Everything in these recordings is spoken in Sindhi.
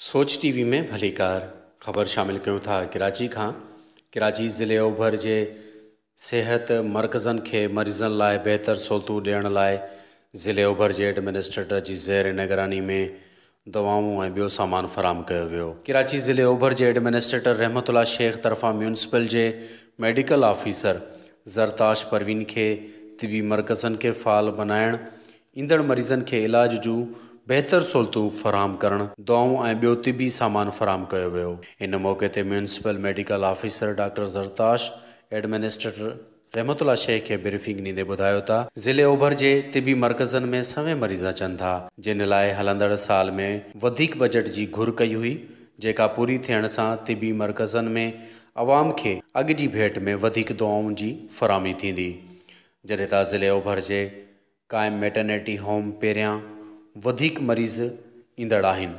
سوچ ٽي وي ۾ ڀليڪار خبر شامل ڪيون ٿا ڪراچي کان. ڪراچي ضلعي اوڀر جي صحت مرڪزن کي مريضن لاء بهتر سهولتون ڏيڻ لاء ضلعي اوڀر جي ايڊمنسٽريٽر جي زير نگراني ۾ دوائون ۽ ٻيو سامان فراهم ڪيو ويو. ڪراچي ضلعي اوڀر جي ايڊمنسٽريٽر رحمت الله شيخ طرفان ميونسپل جي ميڊيڪل آفيسر زرتاش پروين کي طبي مرڪزن کي فعال بنائڻ، ايندڙ مريضن کي علاج جون بهتر سهولتون فراهم ڪرڻ، دوائون ۽ ٻيو طبي سامان فراهم ڪيو ويو. ان موقعي تي municipal medical officer doctor Zartash administrator Rehmat Ullah Shaikh کي بريفنگ ڏيندي ٻڌايو ته ضلعي اوڀر جي طبي مرڪزن ۾ سوين مريض اچن ٿا، جن لاء هلندڙ سال ۾ وڌيڪ بجيٽ جي گهر ڪئي هئي، جيڪا پوري ٿيڻ سان طبي مرڪزن ۾ عوام کي اڳ جي ڀيٽ ۾ وڌيڪ دوائن جي فراهمي ٿيندي. جڏهن ته ضلعي اوڀر جي قائم ميٽرنٽي هوم پهريان وڌيڪ مريض ايندڙ آهن،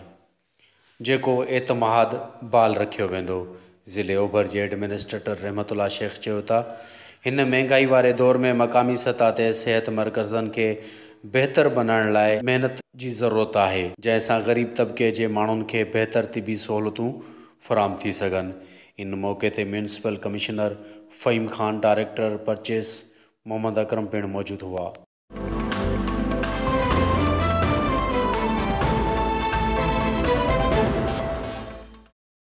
جيڪو اعتماد بحال رکيو ويندو. ضلعي اوڀر جي ايڊمنسٽريٽر رحمت الله شيخ چيو ته هن مهنگائي واري دور ۾ مقامي سطح تي صحت مرڪزن کي بهتر بنائڻ لاء محنت جي ضرورت آهي، جنهن سان غريب طبقي جي ماڻهن کي بهتر طبي سهولتون فراهم ٿي سگهن. ان موقعي تي municipal commissioner Faheem Khan, director purchase Muhammad Akram پڻ موجود هئا.